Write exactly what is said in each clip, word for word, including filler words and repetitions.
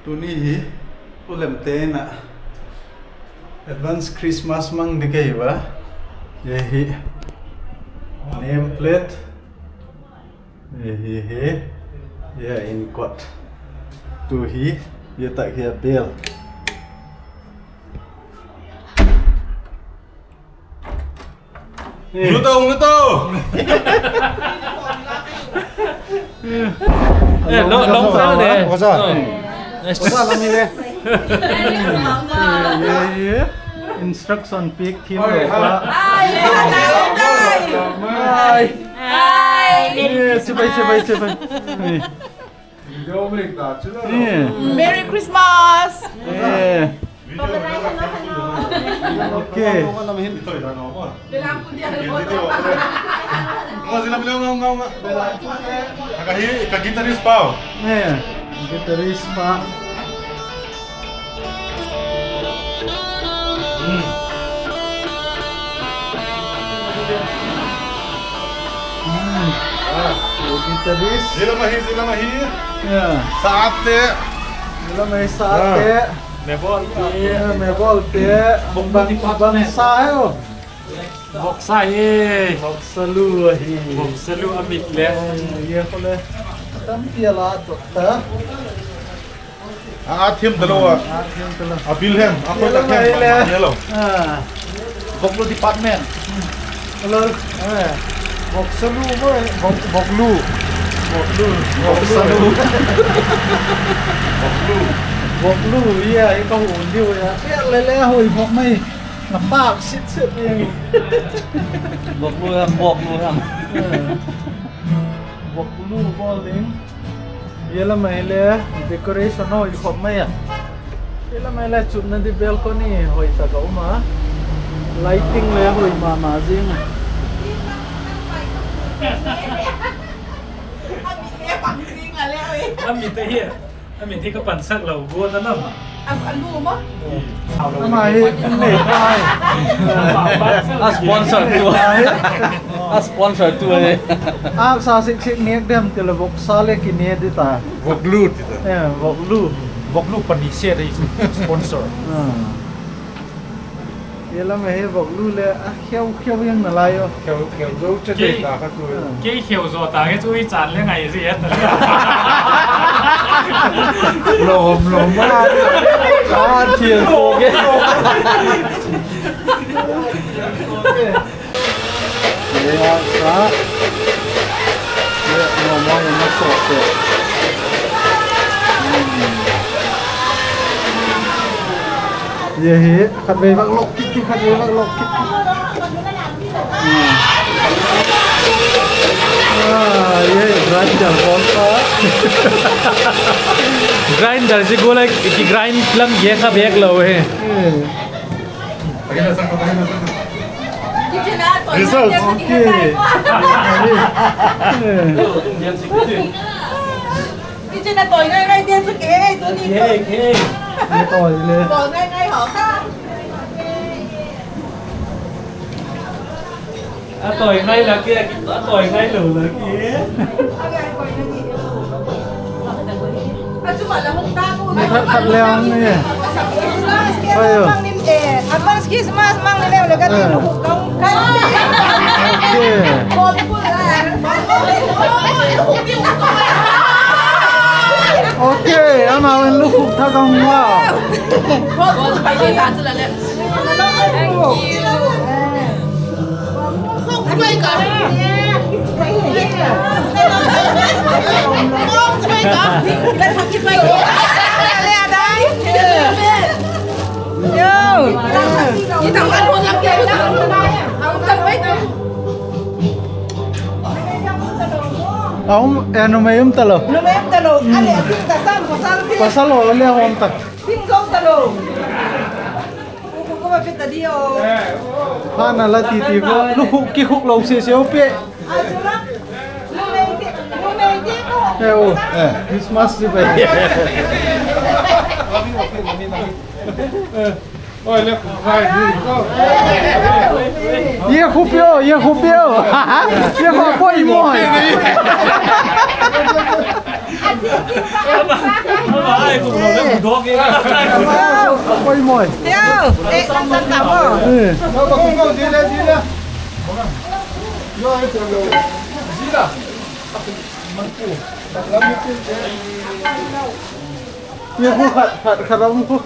Tuni hi, u Lemte in a advance Christmas mang ding kahi uva. Hiche hi name plate. Hiche hi, hiche in kot. Tu hi, hiche tah hi a bell. Luto, luto. Eh, long, long fella de. What's up? What's up, Lamine? Instruction pick him. Hi. Hi. Sipai, sipai, sipai. Merry Christmas. Okay. Guitarist pa. Guitarist. Jila mahi, jila mahi. Saate. Jila mahi saate. Mebol te. Mebol te. Bang, bang sa hai o. Voksa e. Voksa lu ahi. Voksa lu amit le. Ye ko le. Tam pia la to ta. A, a thim talo a. A thim talo. A bil hem, a koi ta hem, le. Hello. Voklu department. Hello. Voksa lu mo, vok, voklu. Voklu. Voksa lu. Voklu. Voklu, ya, ikaw undi ya. Kaya lele ho, vok mai. Napak sit sit yang. Voklu ham, voklu ham. Voklu bol ding. Yela mai le decoration ho i khop mai a. Yela mai le chupna di balcony hoi ta ka uma. Lighting le hoi mama jing. Ami te hi. Ami te ka pansak lou, go ta nam. Am, alu mo? Ama hi, nei pa hi. A sponsor tu. A sponsor tu ahi. A sa sik sik nek dem tile voksa le kine di ta. Voklu ti ta. Eh, voklu. Voklu pani se dei sponsor. Yela mai hi voklu le a kheu kheu yang na lai o. Kheu kheu zo che dei ta ka tu. Kei kheu zo ta ke chu i chan le ngai ji et ta le. Lom lom ma. A thian ko ke. Ye a sa. Ye no mo ye na so se. Ye hi, khatvei vak lok kit, khatvei vak lok kit. Ah, ye grinder bol pa. Grinder ji go like ki grind lam ye kha bek lo he. Result. Okay. Kichun a toi ngai ngai dia chu ke, tuni ke, ke. Toi le. Toi ngai ngai ho ka. A toi ngai la ke, a toi ngai lou la ke. Ni khat khat le ang ni. Ayo. Advance Christmas mang ni le le ka ti lu kong. Okay. Okay, ama wen lu khuk tha kong wa. Aum, eh, numei um talou. Numei um talou. Hmm. Ale, ating ta sam, pasal te. Pasal ho, le hom ta. Ting zo talou. Ku, ku, ku, ma pita di o. Hana la ti ti ko, lu khuk ki khuk lou se se o pe. Ai, sula. Numei te, numei te ko. Eh, o. Eh. Christmas si bai. Ye khu pio, ye khu pio. Ye khu poi moi. Poi moi. Yo, eh, ang santa mo. Eh. Ye khu khat, khat, khat lam khu.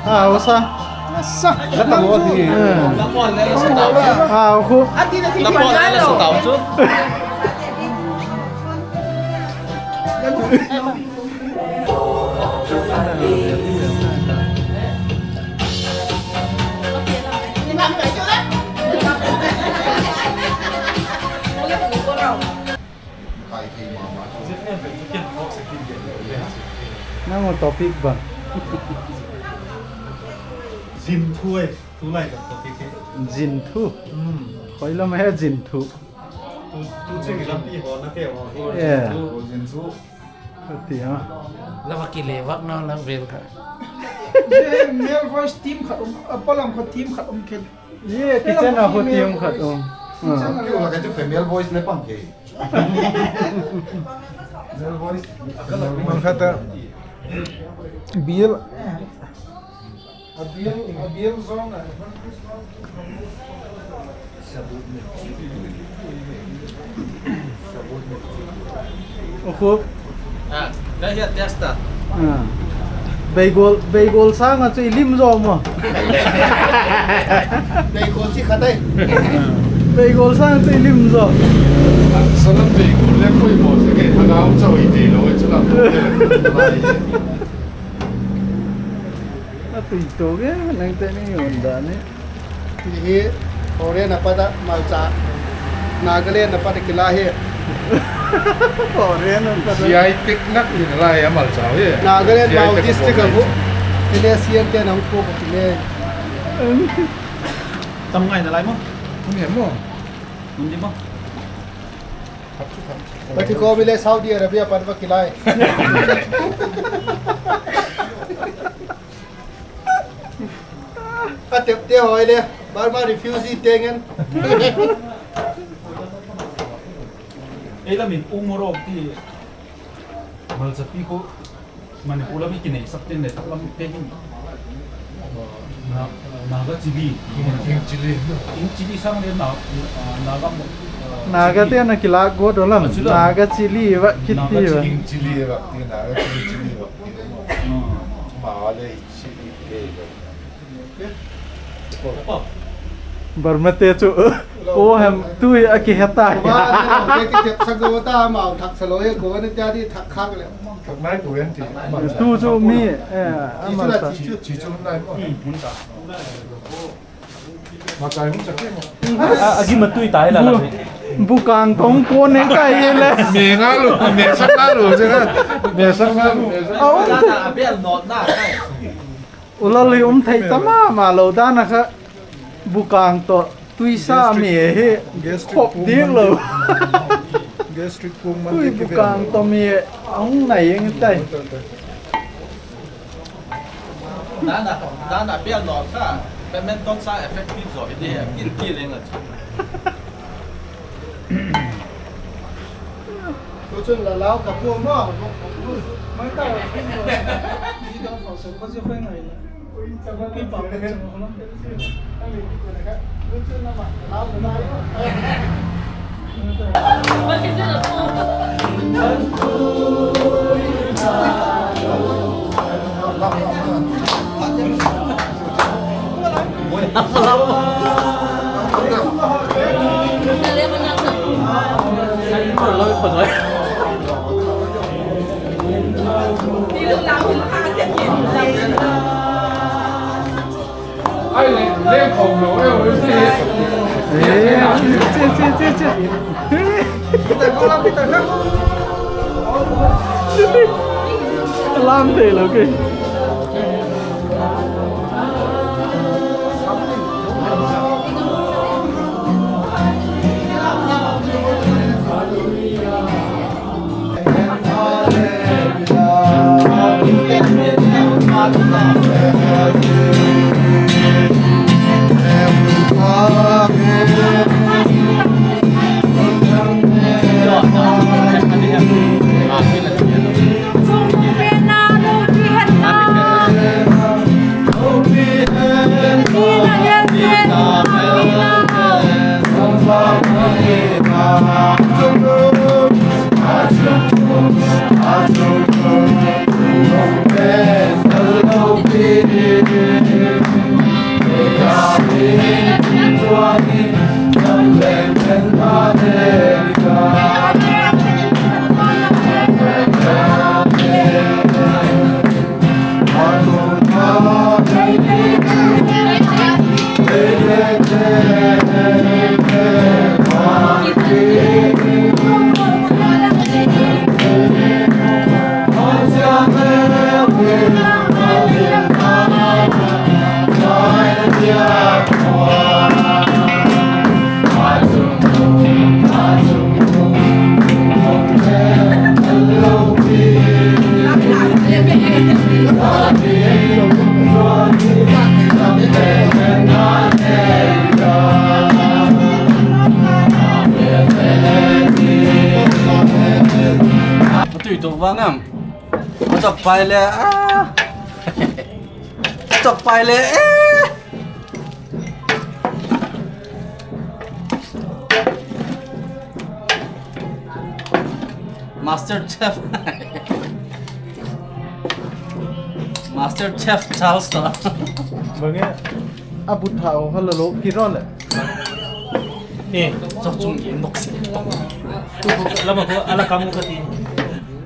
Ah, usa. Sa. Ah, khu. Nang topic ba? Jin thu ai, tulai ka topic ke. Jin thu. Hmm. Koi lam he jin thu. Tu, tu che ki lampi ho na ke ho. Yeah. Jin thu. Ati ha. La va ki le vak na la vel kha. Male voice team khat um, a palam khat team khat um ke. Ye, kitchen a ho team khat um. Kyo la ka chu female voice le pang ke. Male voice. Mang khat a. Bill. A bill, a bill zong a. Oho. Ah, ka hia testa. Ah. Beigol, beigol sanga chu ilim jo mo. Beigol chi khatai. Beigol sanga chu ilim jo. Salam beigol le koi mo se ke thagau chau iti lo chu la. Atui to ke nang te ni yon da ni. Hi foreign a pat a malcha. Nagaland a pat a kila hi. Foreign a pat a. G I tag nak ni la ya malcha hi. Nagaland Mao district a bu. Kile sian te nang ko ko kile. Tam ngai na lai mo. Ni mo. Mun di mo. Baki ko bile Saudi Arabia pat ba kilai. Ka tep te hoi le, Burma refugee te ngen. Ei la min umorok ti malcha pi ko Manipur la mi kinei sak tin le taklam te hin. Na, Naga chili. King chili. King chili sang le na, Naga mo. Naga te na kila go do lam. Naga chili va kiti va. King chili va, Naga king chili va. Ma le chili ke. Burma te chu ko hem tu hi a kiheta. Ba, ne, ne, ki tep sa go ta, mau thak sa lo ye, ko ne tia di thak khak le. Thak nai ko yan ti. Tu chu mi, eh, ama sa. Chi chu nai ko. Ma kai hung chak ke mo. A, a gi ma tui tai la la. Bukang tong ko ne kai le. Me nga lo, me sa nga lo, je nga. Me sa nga lo, me sa. A, um. Ulal hi um thei ta mama lo dan a kha bukang to tuisa mi hi khop dik lo. Gastric pung man. Tui bukang to mi ahung nai eng tai. Nana, nana bel no sa, badminton sa effective zo hi de, kin ti leng a. Tuchun la lau ka pu mo. Mai ta. Ni don ho se ko ji khoi ngai la. Pi pa ka chang ho na. Tuchun na ma. Lau na. Ai, le, le, khom lo, eh, oi, se. Eh, che, che, che, che. Kita ko la, kita ko. Alam te lo ke. Atui tok vang am. Achok pai le. Ah. Achok pai le. Eh. Master Chef. Master Chef Charles to. Bang e, abu thao hala lo kiro le. Eh, chok chung ye nok se. Lama ko ala kamu kati.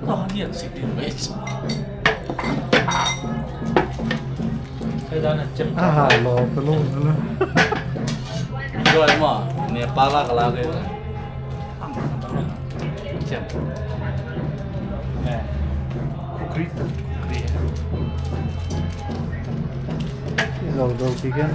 Oh, ni ang se din, wait. Aha, lo, lo, lo. Rồi mà, nè, pa la ka la cái. Chef. Nè. Kukri. Kukri. Zau, zau, kiken.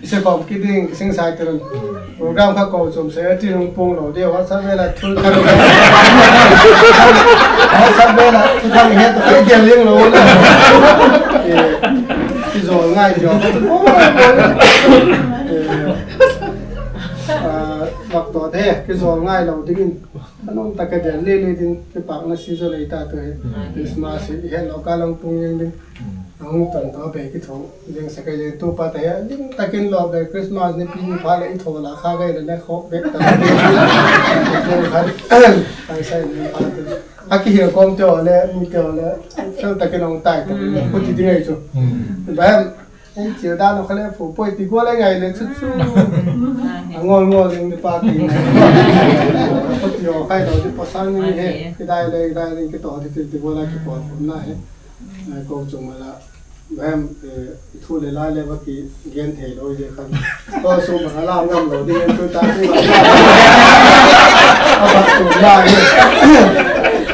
Ise kom kiding sing sai turun. Program kha ko chom se ti lung pung lo de WhatsApp vela thu thang. WhatsApp vela thu thang he to kai gel ling lo na. Eh, ti zo ngai jo. Eh, ah, bak to de, ti zo ngai lo ding in. Anom ta ka del le le din, ti pak na si zo le ta to he. Christmas hi he lo ka long pung yang ding. Ahung ton to be kitho, jeng sa ka jeng tu pa ta ya, jeng takin lo be Christmas ni pi ni pha le i tho la kha ga le le kho be ta. Ai sai ni pa te. A ki hil kom te o le, mi te o le, fel takin ong tai ta le, ko ti ding ai chu. Ba em, ei chiu da no kha le fu poi ti ko le ngai le chu chu. A ngol ngol jeng ni pa ti. Ko ti o khai lo ti pa sang ni he, ki dai le, ki dai le, ki to ti ti ko la ki ko na he. Ai, ko chung ma la, vem, eh, thu le la le va ki gen thei lo je khan. Ko su ma la ngam lo ding en tu ta tu. A ba tu la ni.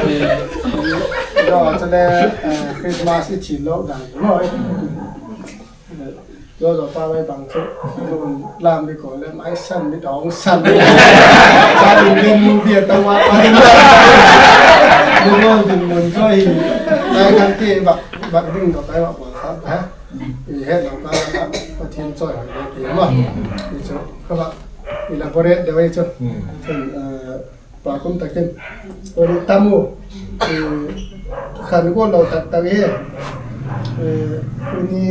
Eh, lo cha le, eh, Christmas i chi lo dan lo. Eh, lo lo pa vai bang chu. Lam bi ko le mai san bi dong san. Ba ding gen mu bi ta wa pa ding. Lu lo ding mun jo hi. Tai kan ti ba. Bak ding to kai wa bol kha, ha? I het lo ka, ka, Pathen choi hoi le ti ma. I chu, ka ba, elaborate de wei chu. Hmm. Chun, eh, Pakum takin. Ori tamu. Eh, khan go lo tak tak he. Eh, uni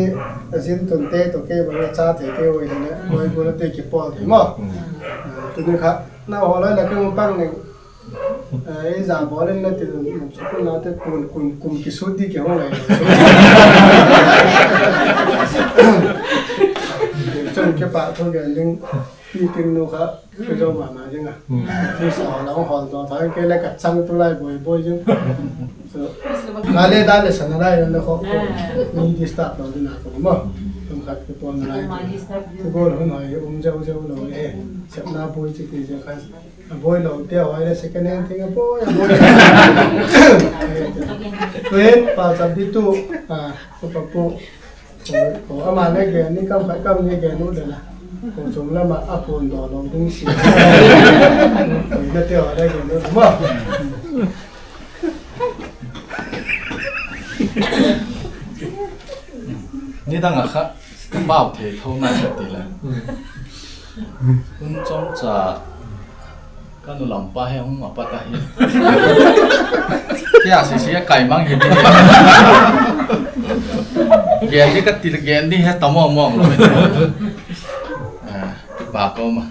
azin tun te to ke ba cha te ke oi ne. Oi go te ki pol te mo. Eh, tuni kha. Na ho lai la ke pang ne. Eh, ei ja bol in na tin, sukul na te kun, kun, kum kisut di kihong lai. Chun kipa thu gen ding, pi tin nu kha, kijo mama ding a. Pi sa la hol do, tha ke le ka chang tu lai boi boi jing. So, ka le da le san lai le kho, kho. Ni disturb lo din a ko mo. Tum khat ke pon lai. Ko gol hun hoi, um jau jau lo e. Sep na boi chi ti je khan. Aboi lo, tia hoi le second hand thing aboi, aboi. Tuen, pa cham di tu, ah, ko pa pu. Ko, ko ama le gen, ni kam khat kam ni gen u le na. Ko chung lama, a pon do lo ding si. Ko na tia hoi le gen u, mo. Nidang a kha, pau thei tho na ka ti le. Hun chom cha, ka nu lampa he hung a pat ahi. Kia si si a kai mang hi di. Gen di ka ti le gen di he tamo mo mo. Ah, ba ko ma.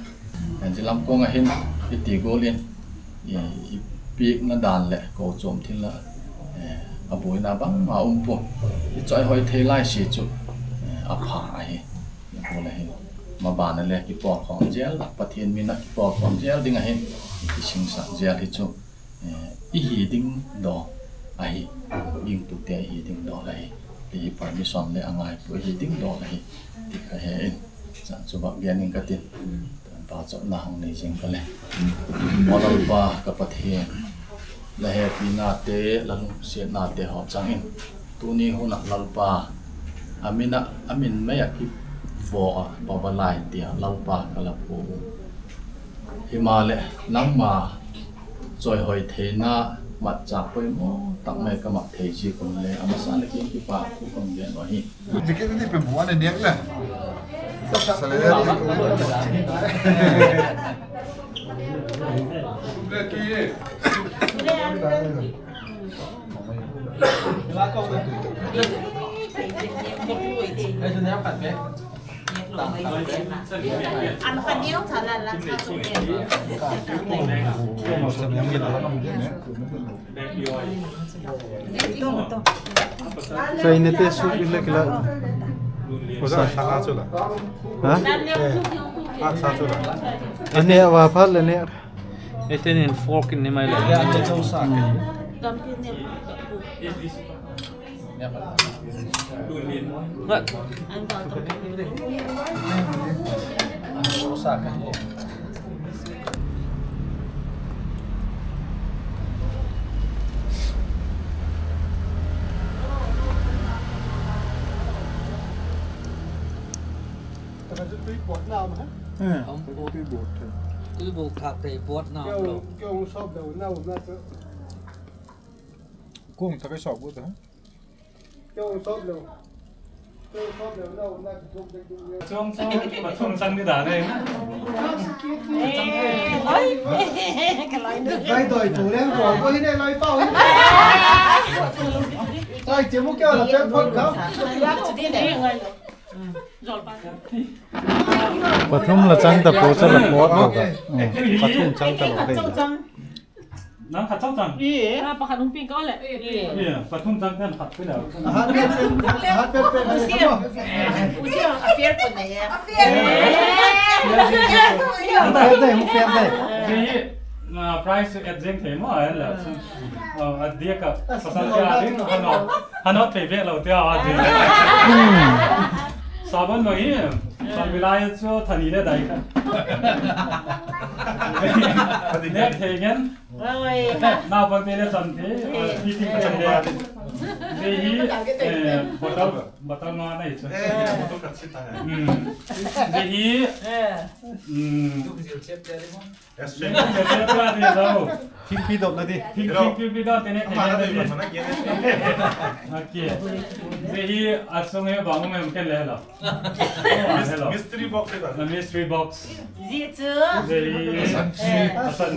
Anji lam kong a hin, i ti gol in, i, i pik na dan le, ko chom thil la, eh, a boina bang ma um po. I choi hoi thei lai si chu, eh, a pha ahi. I ko le hi, ma ba na le ki por khom jel, Pathian min a ki por khom jel ding ahi, i sing sa jel hi chu. Eh, i hi ding do ahi, ing tu te i hi ding do ahi, ti hi permission le angai pu i hi ding do ahi, ti kha he in, chan chu ba gen in ka tin, tan pa chop na hang nei jing ka le. Mo Lalpa ka Pathian, la hepina te, la lungsetna te ho chang in, tuni hun a Lalpa, a min a, a min mei a ki vo a, pa va lai tia, Lalpa ka la pu. Himale, nangma choi hoi theina matcha poimo tak mai ka mat thei ji kon le, amasa le kin kipa thu kon gen lo hi. Dikit ni pe buan ni na. Sale. Chaina te su ile kila. Osa. Ha? Ane wa pha le ne. Eten in fork in ni mai le. Tui bot thak tei bot na lo. Kung tha kai sop bot ha. Chong chong, pathum chang ni da le. Kai doi tu leng ko ko hi ne lai pau. Kai che mu kya la pe phot ka. Pathum la chang ta po cha la pot lo ka. Pathum chang ta lo dei. Nang khat chang chang. Ih. Ah, pakhat hung ping kau le. Ih. Ih, pathum chang ten khat pila. Hat pet pet, hat pet pet. Usia. Usia, a fair pun na ya. A fair. Hung fair dei, hung fair dei. Ih, na price at jeng thei mo, ai la. Oh, a dia ka. Pasal dia ding, hano. Hano thei ve lo dia, a dia. Sabon lo hi. Sabon bilai chu thani le dai ka. Ne thei gen. Oi. Naupang te le chan te, eh, meeting ka chan te. Dei hi, eh, bottle, bottle nga na hi chu. Eh, bottle ka chi ta. Hmm. Dei hi, eh, hmm. Tu ki zil chep te le mo? Yes, chep. Chep te le mo? Thingpi dop na di. Thing, thingpi dop te ne. Ama na dei ba, mana ke ne. Okay. Ze hi asung he ba mo me ken le lo. Hello. Mystery box le ba. The mystery box. Zi chu. Ze hi. Asan chi. Asan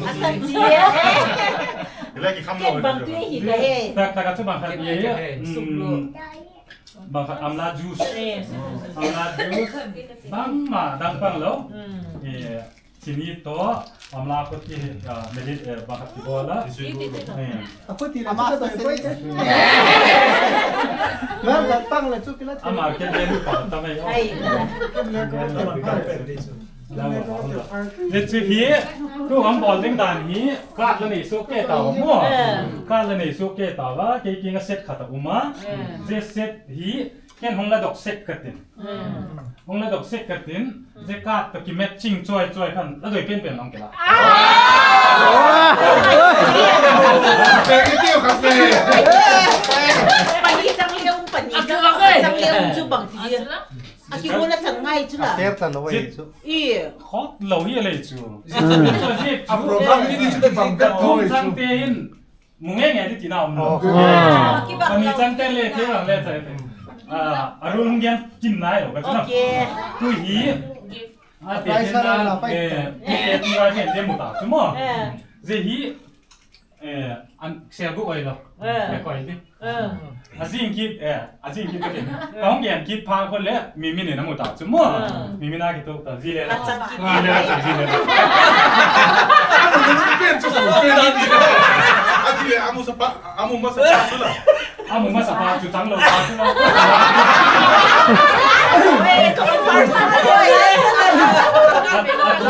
chi. Ila ki kham lo. Ken bang tu hi le he. Tak, tak chu bang khat ye. Bang khat amla juice. Amla juice. Bang ma dang pang lo. Eh, chini to, amla ko ti, ah, meli, eh, bang khat ti bola. Eh. Ako ti le. Ama sa sili. Na, na pang le chu kila. Ama ke le pa ta mai. Ai. Ze chu hi, tu ham bol ding dan hi, card la nei su ke ta mo. Card la nei su ke ta la, ke ki nga set khat a um a. Ze set hi, ken hung la dok set katin. Hung la dok set katin, ze card to ki matching choi choi khan, la doi pen pen long ke la. Pani chang le um, pani chang le um chu bang ti. A kigona chang ngai chu la. Ter ta lo wei chu. I. Khok lo hi le chu. A program ni chu bang ta to wei chu. Sang te in. Mu nge nge ti tina um lo. Pani chang te le te bang le chai te. A, a rung gen kin nai lo ka chu na. Okay. Tu hi. A te na. Eh, eh, tu ra gen de mu ta chu mo. Ze hi. Eh, an sel bu oi lo. Eh. Eh, koi ti. Eh. A jing kit, eh, a jing kit kit. Ka hung gen kit pha ko le, mi mi ni na mu ta chu mo. Eh. Mi mi na ki to ta, ji le la. A chak kit. Ji le la, ji le la. Pen chu, pen ni. A ji le, amu sa pa, amu ma sa pa chu la. Amu ma sa pa chu chang lo pa chu la. Eh, ka pa pa.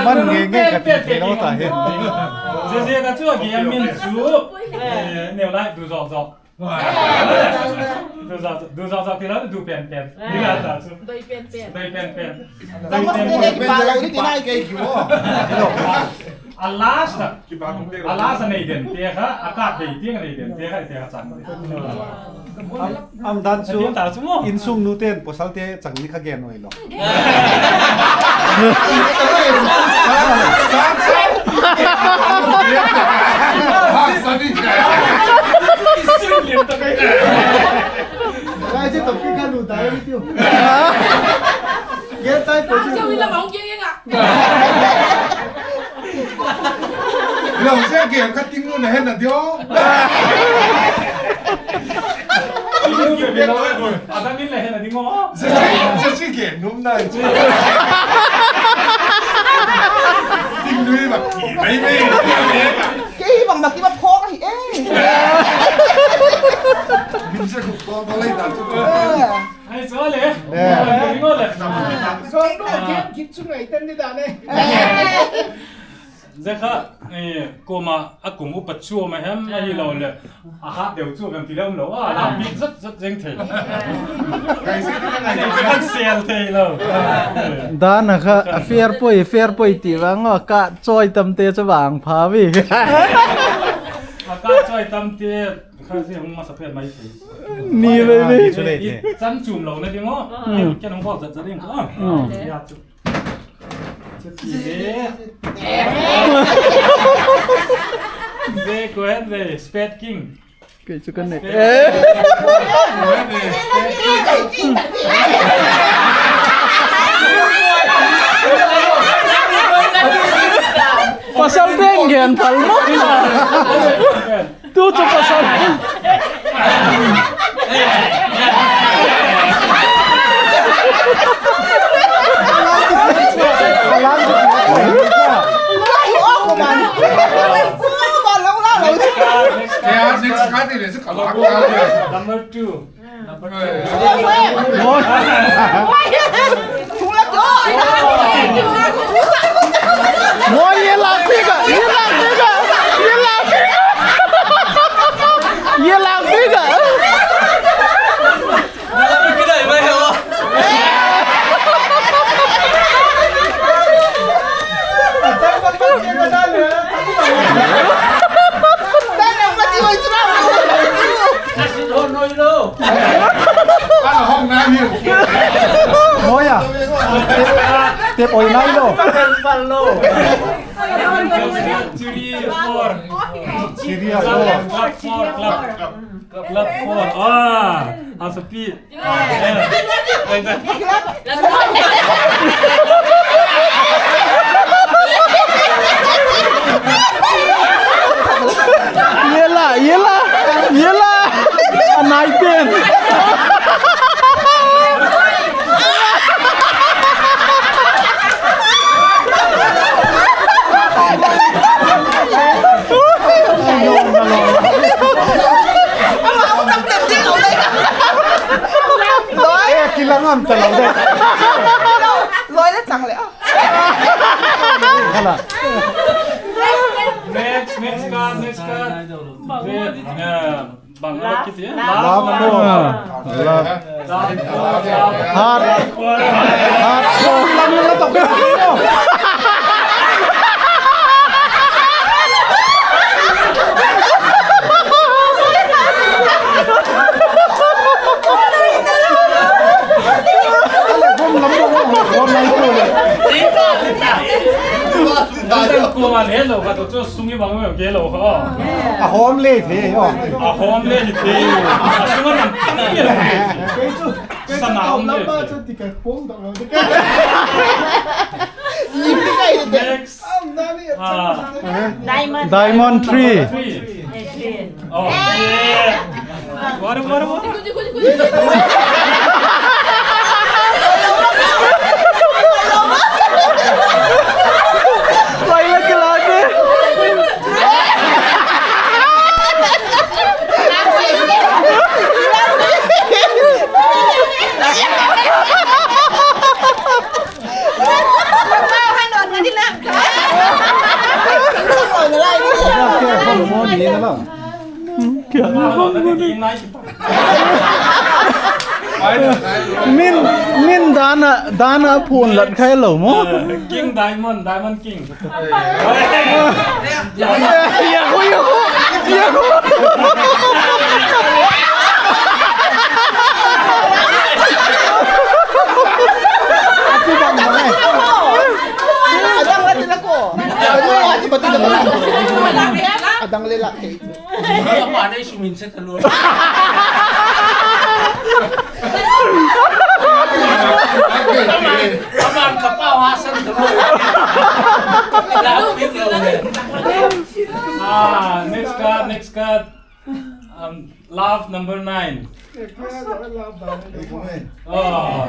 Man nge nge ka ti lo ta he. Ze ze ka chu a gen min chu. Eh, neo lai du zok zok. Du zok zok, du zok zok ti la du pen pen. Ni la ta chu. Doi pen pen. Doi pen pen. Doi pen pen. A last a. A last a nei den te kha, a card nei te nei den te kha, te kha chang. Am, am dan chu. Insung nu ten pasal te chang ni kha gen oi lo. Kai che topic ka lu dai ni tiu. Ge tai ko. Chang ni la mong ge nga. Lo se ge ka ting nu na hen na dio. Adam in le hen a ding mo. Jesse, Jesse ke num na. Ting nui ba ki mai mai. Ke hi bang ba ki ba phok hi e. Min se ko ko ba lai da chu. Ai so le. Ding mo le. So no ke ki chu ngai ten ni da ne. Ze kha, eh, koma a kum upa chu ma hem, a hi lo le. A hat deu chu kan ti lem lo. A, la pi zat zat jeng thei. Kan sel thei lo. Dan a kha, a fair poi, fair poi ti vang a ka choi tam te chu vang pha vi. A ka choi tam te, kha si hung ma sa phe mai thei. Ni ve ve. Chu le thei. Chan chum lo na ding o. Ken hung bol zat zat ding ko. Ya chu. Ve ko hen ve, Spade King. Kei chu kan ne. Pasal deng gen pal mo. Tu chu pasal. Number two. Mo ye lak phi ka, ye lak phi ka, ye lak phi ka. Ye lak phi ka. Mo ya. Tep oi nai lo. Three, four. Three, four. Club four, club, club four. Ah, Hasapi. Yela, yela, yela. Anai pen. Eh, kilang am talo de. Loi le chang le. Hala. Next, next card, next card. Red, yeah. Bang, love, love, love. Love. Love. Heart. Heart. Ko man hello ka to chu sungi bang me ke lo ho. A home le the ho. A home le the. A sunga man tam ke lo. Sana home le. Next. Ah. Diamond. Diamond three. Three. Oh, yeah. Water, water, water. Min, min dana, dana phun lat khai lo mo. King Diamond, Diamond King. Ya, ya, ya, ya. Adang la tila ko. Adang la tila ko. Adang le la ke. Apa ni sumin se telur. Aman, aman kapau hasan telur. Ah, next card, next card. Um, love number nine. Oh.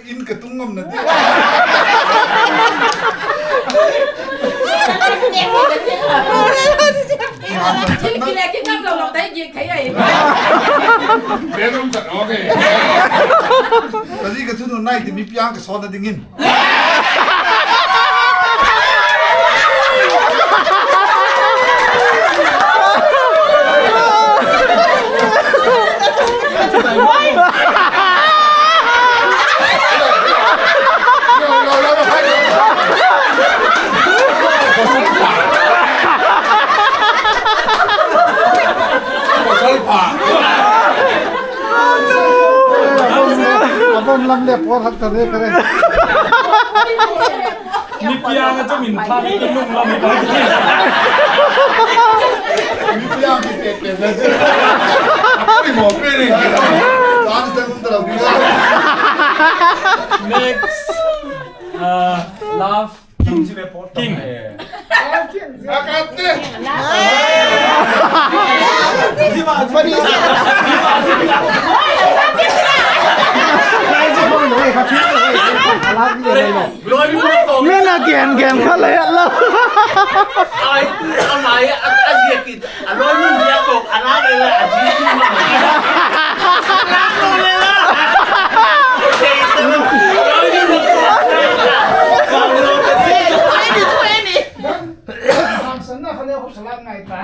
In ka tung ngam na di. Kile kingam lo lo tai gi khai ai. Bedroom chat, okay. Kaji ka thunu nai ti mi piang ka son na dingin. Abom lam le por hat ta de kare. Ni piang a chu min pha ni lung lam ni. Ni piang ki pe pe na. Ni mo pe ni. Tan tan ta la bi. Next, uh, love King. King. Mina gen gen kha le lo. Ai, amai, a, a, Aloi mun dia ko, ana le la, aji ma. Ana ko le la. Aloi mun ko. Ang sana kane ko salat ngai ta.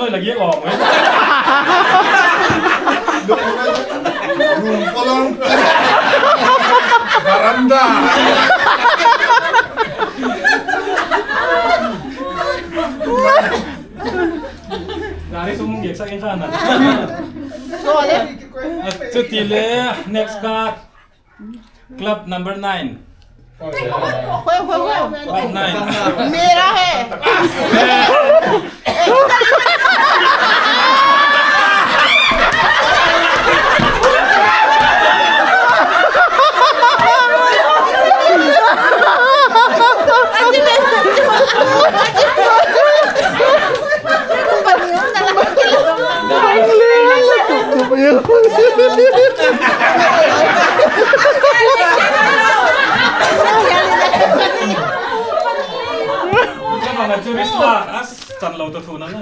Lagi om, eh. Room, palong. Veranda. Gari sung gek sa kin sana. Chuti le, next card. Club number nine. खोयो, खोयो, खोयो। Club nine. मेरा है। Chan lou ta thu na na.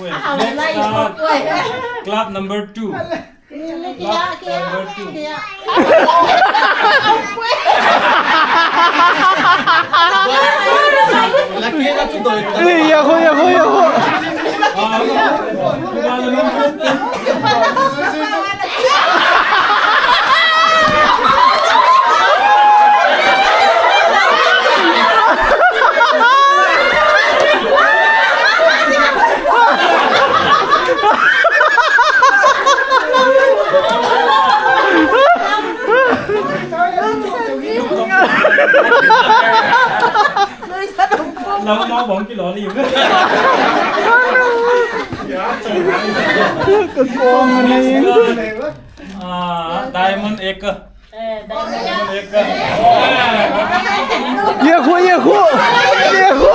Oi, next card. Club number two. Club number two. Ei, ya ho, ya ho, ya ho. Lau, lau bong kilo li. Ka kong ni. Ah, diamond egg. Eh, diamond egg. Ye khu, ye khu. Ye khu.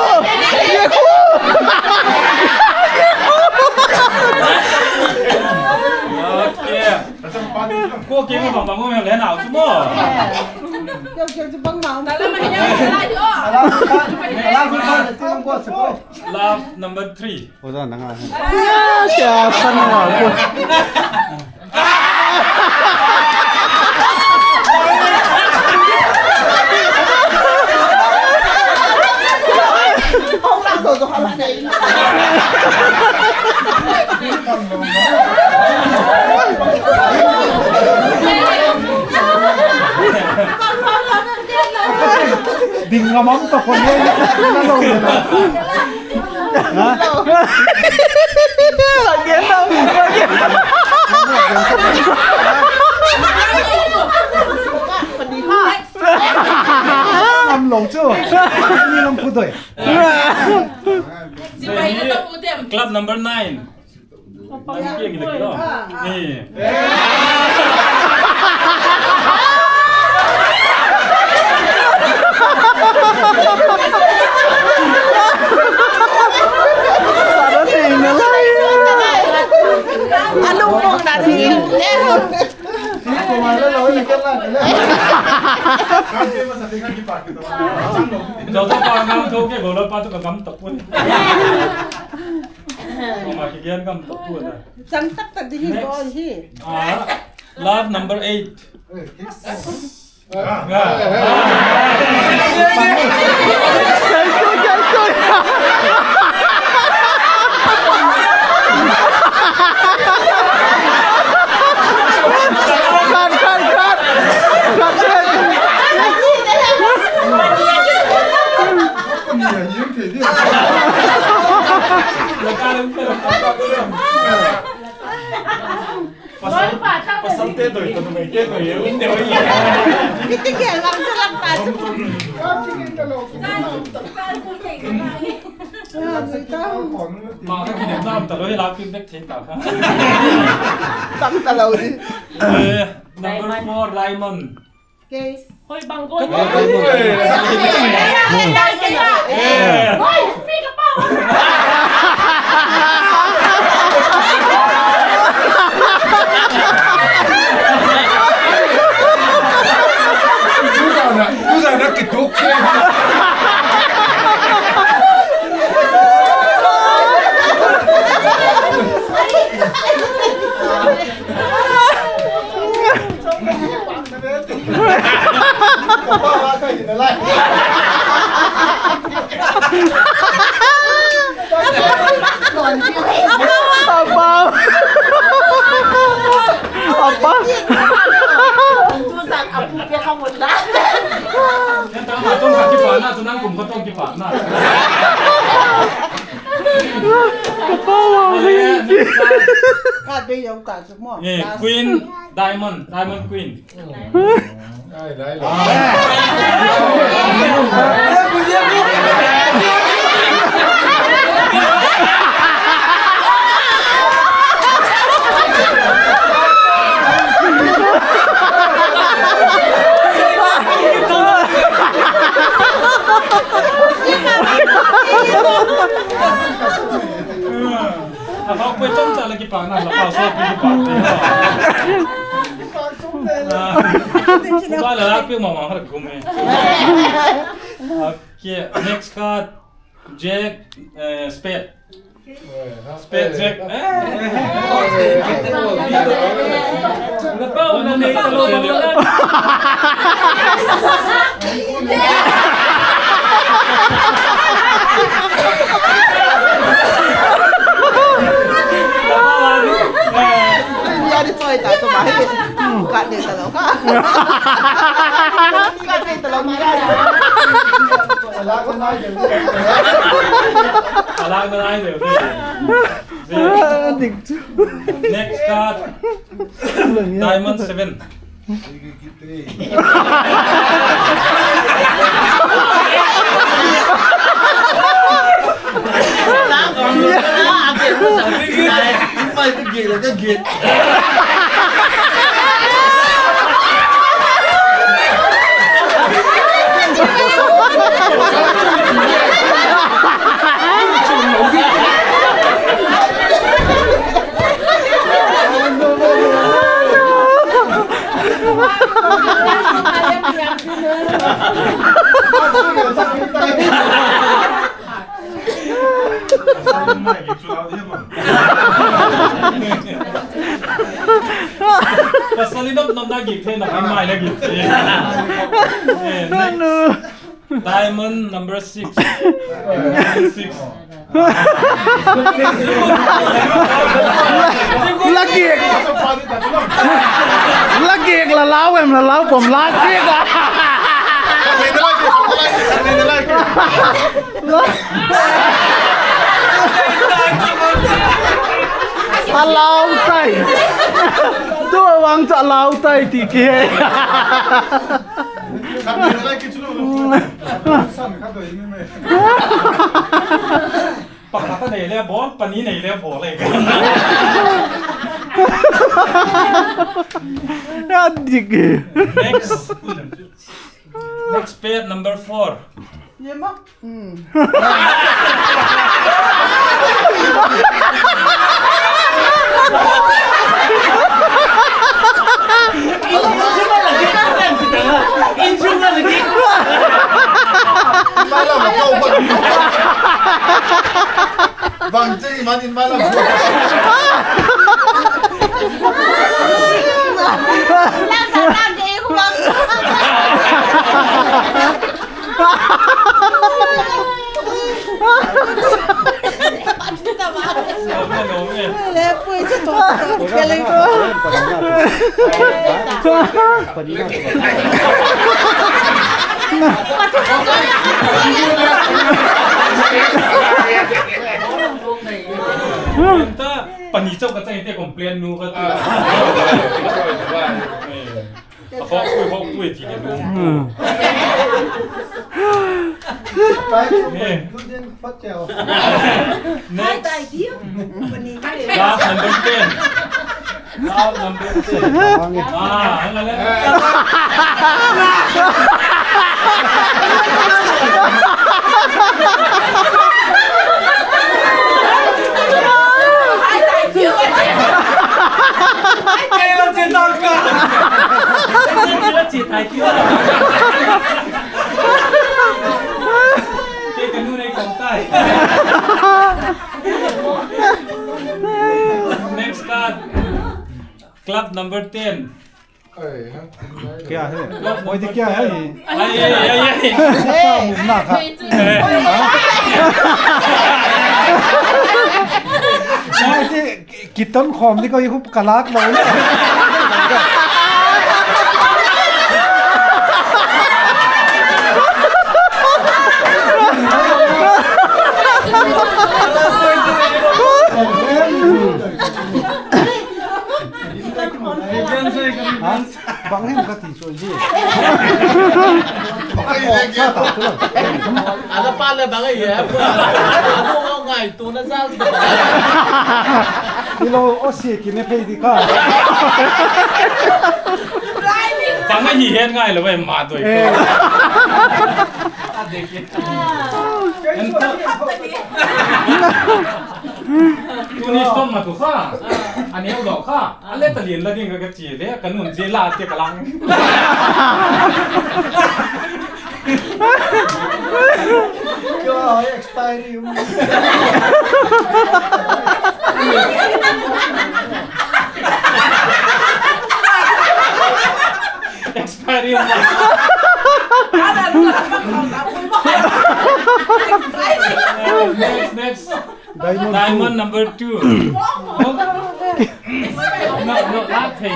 Ye khu. Okay. Ko ke mo bang bang mo le na chu mo. Kyo kyo chu bang ma. Love number three. Oja nanga. Ya, kya san na ko. Ding ngamam ta kon ye na lo ye na. Ha? Lagi na, lagi. Ngam lo chu. Ni ngam khu doi. Club number nine. Nang kiang le kilo. Ni. Alung mong na ni. Jojo pa ngam tho ke golo pa tu ka kam tap pun. Oma kigen kam tap pun na. Chang tak tak di hi. Next. Go hi. Ah, love number eight. Cut, cut, cut. Cut, cut. Pasal, pasal te doi, to numei te doi, un te doi. Kiti ke lam te lam ta chu. Ma ka kinem nam ta loi la pin bek thei ta ka. Tam ta lo di. Eh, number four, diamond. Case. Hoi bang ko. Hoi, hoi, hoi. Hoi, hoi, hoi. Tuza na, tuza na kituk. Ken tama tong ka kipana, tu nang kum ka tong kipana. Ale, next card. Card bei jong ta chu mo. Eh, Queen, Diamond, Diamond Queen. Ai, lai, lai. Ahok poi chomcha le kipana, la pa so kipana. Ah, ba la la pi ma ma har kum e. Okay, next card. Jack, eh, spade. Spade, Jack. Eh. Kat ni talou ka. Kat ni talou ka. Alang na nai de. Next card. Diamond seven. Pasal in nop nop na gik the, na kan mai na gik the. Eh, next. Diamond number six. Diamond six. Lagi. Lagi la lau em la lau pom lagi. Alau tai. Tu vang chu alau tai ti ke. Pakhat a nei le bol, pani nei le bol e. Adik e. Next. Next pair, number four. Ye ma? Hmm. Vang che iman in malam. Pani chau ka chai te complain nu ka tu. Hok pui, hok pui ti nu. Next. Last number ten. Last number ten. Ah, ang galing. Kailan si Tolka? Kailan si Tolka? Kaya kanu na yung kontay. Next card. Club number ten. क्या है? Club number ten. क्या है ये? Ay, ay, ay, ay. क्या घूमना था? Kiton khom di ko ihup kalak lo. Ha? Bang hem kati chu ji. Ala pa le bang ai ya. Anu ngai tu na jal. Ilo o si ki ne phei di ka. Bang ai hen ngai lo ba ma toi. Eh. Tuni stop ma tu kha. Ani lo kha. Ale ta lien la ding ka chi le, ka nun je la te ka lang. Kyo, expiry. Expiry. Next, next. Diamond Diamond two. Number two. No, no, not pay.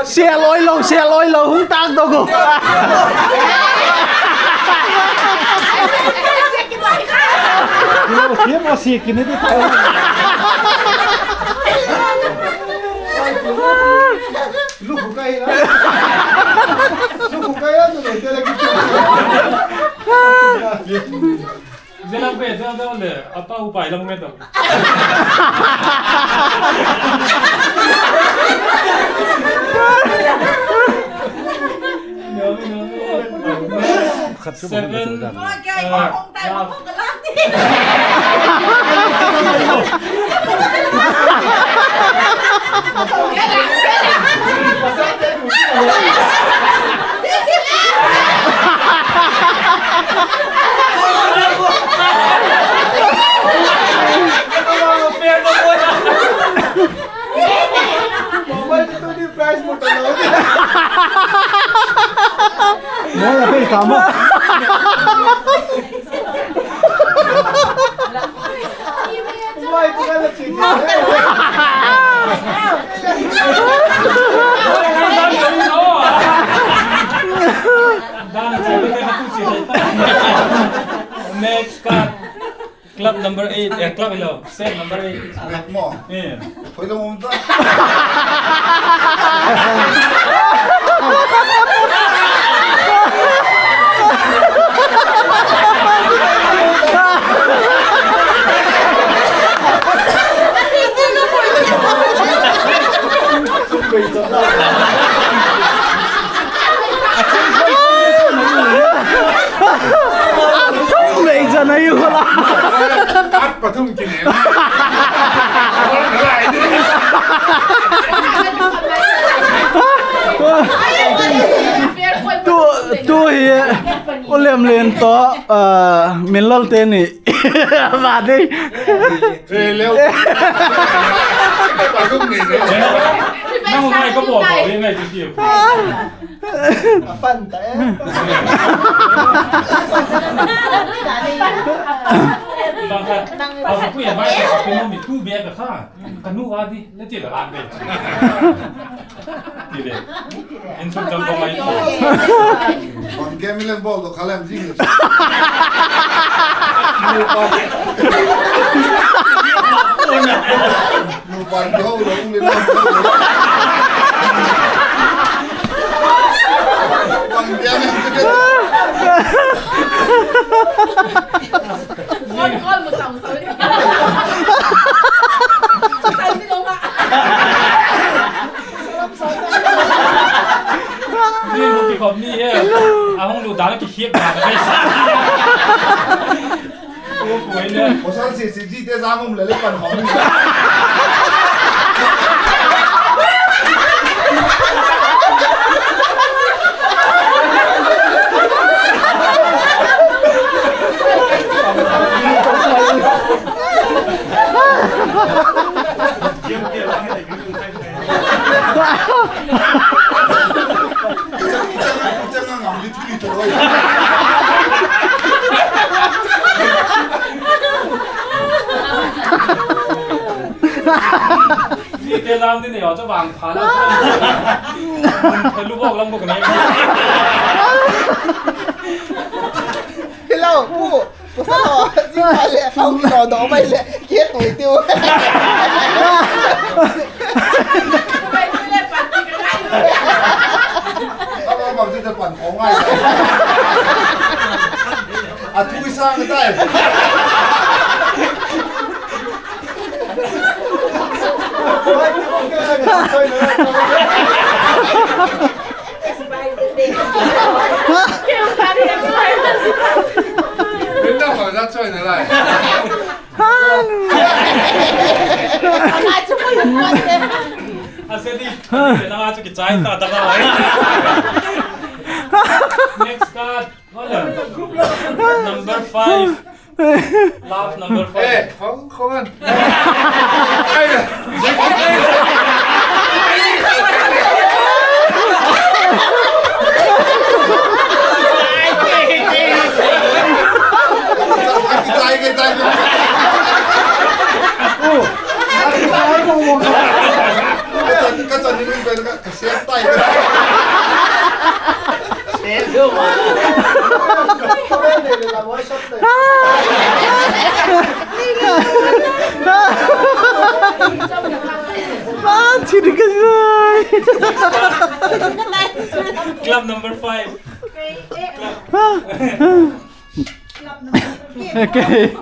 Sel oi lo, sel oi lo, hung tak do go. Kimo si kini di. Lukukai la. Lukukai la, tu le, te la ki. Zela pe, zela, zela le, apa upai la mungeto. Seven. Mobile tu ni price mo talo. Mo ya pe tamo. Why tu ka na chiki? Next card. Club number eight, eh, club hello, set number eight. Club mo. Eh. Hoi lo mo ta. Athum mei jana yu la. At pathum kine. Tu, tu hi, u Lemlen to, ah, Minlal teni. Ba dei. Hey, Leo. Nang ngai ko bo bo, ngai ti ti. Apan ta eh. Bang khat, a pu ya bai sa pe mo mi tu be ka kha. Ka nu a di, le ti la lan be. Ti le. Insult jam ko mai. Bang ke mi len bol do khalem jing. Nupa ni ho lo ule lo. Bang dia ni. Phone call mo sa mo sa. Tan ni lo ma. Ni mo ki khop ni he. A hung lu da ki khiek da. Pasal si, si, ji te jang um le le pan hong. Ni te lam ni ne, aw, cha vang pha la. Mun pha lu bok lam bok ne. Hello, pu. Au, kino do mai le, khe tui tiu. Ama bang ti ta pan ko ngai. A thui sang tai. Expired date. Expired. Minta ko za choi na lai. Ama chu ko yung mate. Ase di, na nga chu kichai ta, ta nga. Next card. Number five. Love number five. Eh, không, không ăn. Cái tay, cái tay. Ủa, cái tay không. Cái chân, cái chân đi, cái chân. Siap tai. Siap tu, man. Ah, sini ke. Club number five. Club. Okay.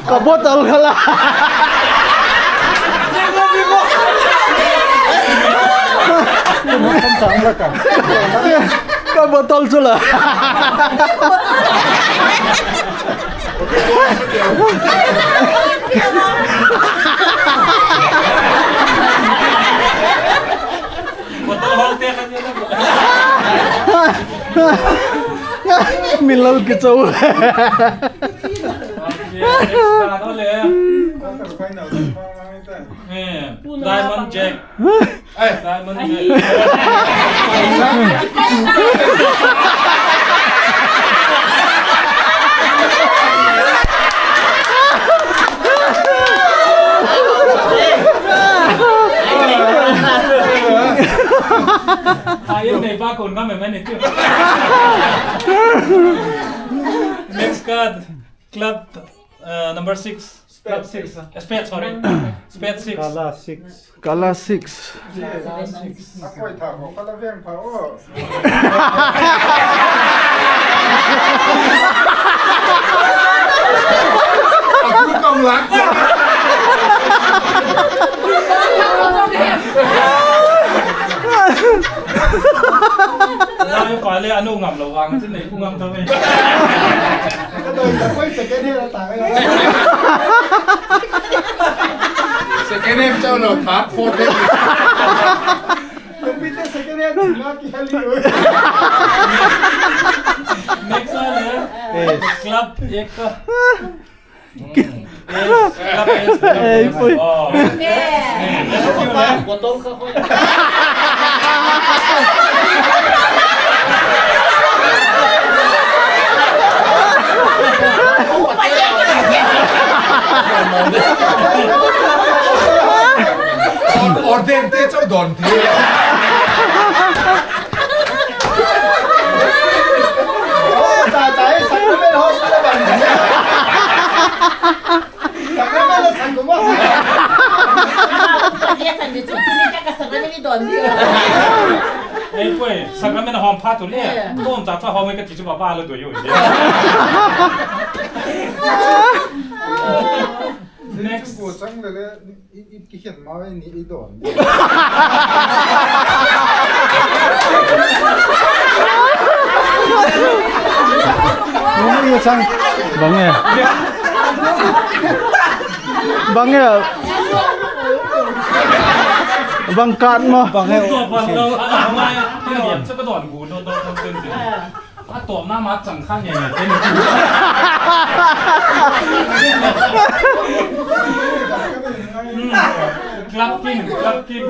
Ka bottle khala. Ka bottle chula. Milal kichou. Diamond Jack. Diamond Jack. Next card. Club, uh, number six. Club six. Uh, spade, sorry. Spade six. Kala six. Kala six. Kala six. Anu ngam lo vang, chin nei ku ngam ta ve. Ka doi ta koi second hand ta ka. Second hand chau lo, third, fourth hand. Ka pi te second hand ma ki hali. Next one, eh. Club ek. Ei, poi. Orden te chau don ti. Ei, poi, sacrament hom pha tu le. Tom cha cha hom ka ti chu ba ba lo do yo. Next. I, i, kikhen ma ni i don. Bang e. Bang e. Bang kat mo. Bang e. A tomna ma chang kha nge nge te ni. Hmm. Club king, club king.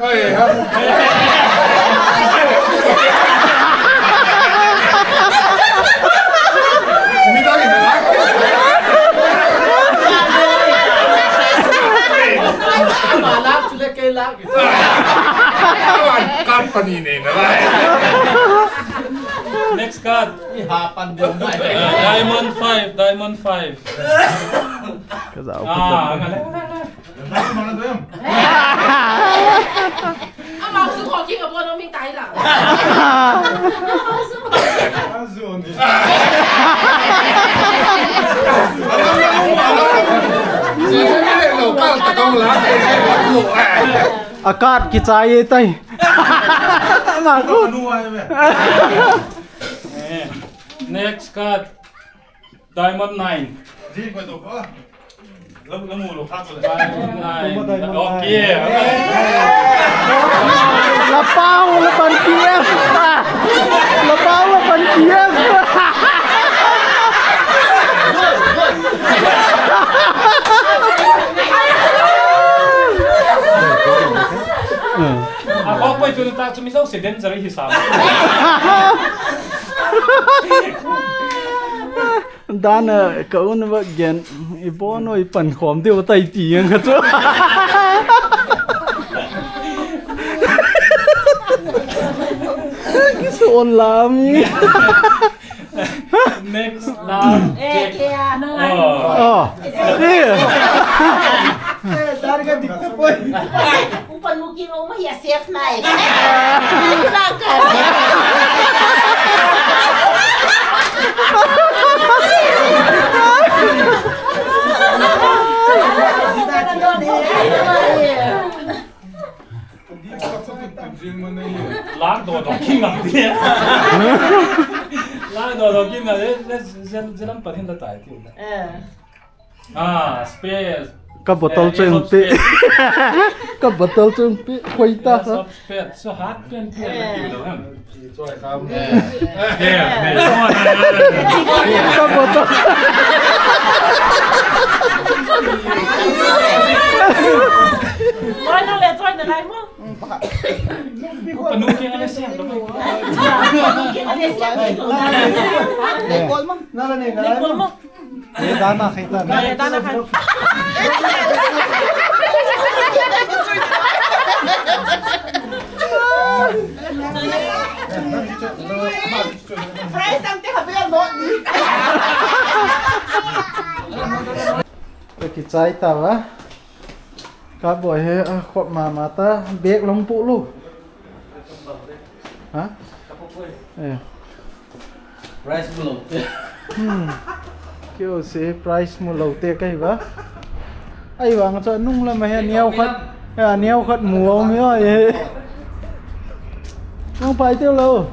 Oi, ha. Mi ta ni la. Kei lah. Card pani nei na lai. Next card. Iha pan deu nai. Diamond five, diamond five. Ka zau. Ah, ngal le, ngal le. Ama su ko ki ka bo no ming tai la. A card kichai e tai. Ama ko. Eh, next card. Diamond nine. Diamond nine. Okay. Lapau lapan P M. Lapau lapan P M. A ko poi tu ta chu mi zo se den zari hisam. Dana ka un va gen, i bon oi pan khom deu tai ti ang ka chu. Kisu on lam. Next last. Eh, check. Kaya. Oh. Oh. Eh. Eh, dar ka dikta poi. Upan mo kino mo ya safe na eh. Lak do do king am ti. Lak do do king am ti. Zel zel am patin da tai ti. Eh. Ah, space. Ka bottle chu in pe. Ka bottle chu in pe. Koi ta. Space. So hat pen pen. Ka bottle. Mana le choi na lai mo. Panu ke na le siang. Panu ke na le siang. Na le ne na le mo. Dana khai ta. Dana khai. Price ang te haber mo ni. Kichai ta ba. Ka boi he a khop mama ta bag long pu lo. Ha? Eh. Price mu lo te. Hmm. Kio se price mu lo te kai ba. Ai wang cha nung la ma he niau khat. Ya niau khat mu om yo e. Nung pai te lo.